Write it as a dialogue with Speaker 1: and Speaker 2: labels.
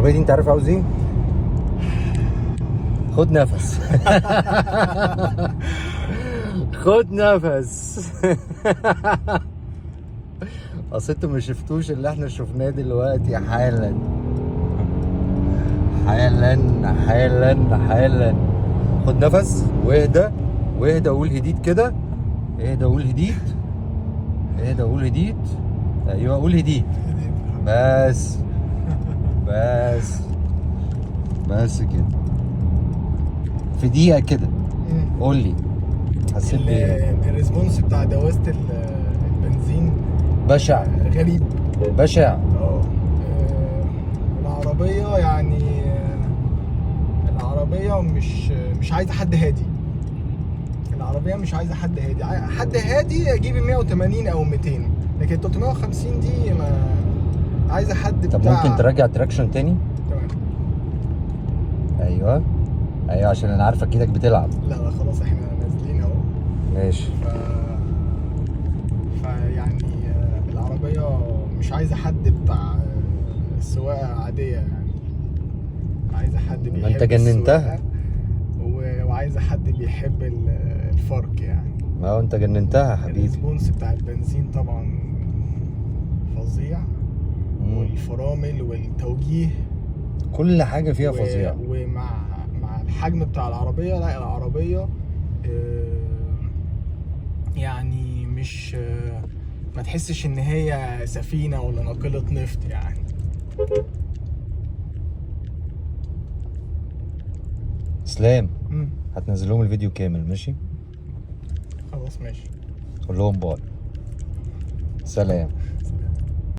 Speaker 1: العربية دي انت عارف عاوز ايه؟ خد نفس. خد نفس. اصل انتوا ما شفتوش اللي احنا شفناه دلوقتي. حالا حالا حالا حالا. خد نفس واهدى واهدى، وقول هديت كده. اهدى قول هديت. اهدى قول هديت. ايوه قول هديت. بس بس بس كده في دقيقة كده. قول لي حسيت بايه؟
Speaker 2: ال response بتاع دواسة البنزين
Speaker 1: بشع.
Speaker 2: غريب.
Speaker 1: بشع.
Speaker 2: العربية يعني العربية مش عايزة حد هادي. العربية مش عايزة حد هادي. حد هادي اجيب 180 او 200، لكن 350 دي ما عايزة حد
Speaker 1: طب
Speaker 2: بتاع.
Speaker 1: ممكن ترجع traction تاني؟
Speaker 2: تمام.
Speaker 1: ايوه ايوه، عشان انا عارفك ايدك بتلعب.
Speaker 2: لا لا خلاص، احنا نازلين اهو.
Speaker 1: ماشي.
Speaker 2: فيعني العربية مش عايزة حد بتاع سواقة عادية يعني، عايزة حد
Speaker 1: ما
Speaker 2: بيحب
Speaker 1: انت جننتها.
Speaker 2: السواقة وعايزة حد بيحب الفرق يعني.
Speaker 1: ما هو انت جننتها يا حبيبي.
Speaker 2: ال response بتاع البنزين طبعا فظيع. والفرامل والتوجيه
Speaker 1: كل حاجة فيها فظيعة.
Speaker 2: ومع الحجم بتاع العربية، لا العربية يعني مش ما تحسش ان هي سفينة ولا ناقلة نفط يعني.
Speaker 1: اسلام،
Speaker 2: مم.
Speaker 1: هتنزل لهم الفيديو كامل ماشي؟
Speaker 2: خلاص ماشي.
Speaker 1: قول لهم bye. سلام.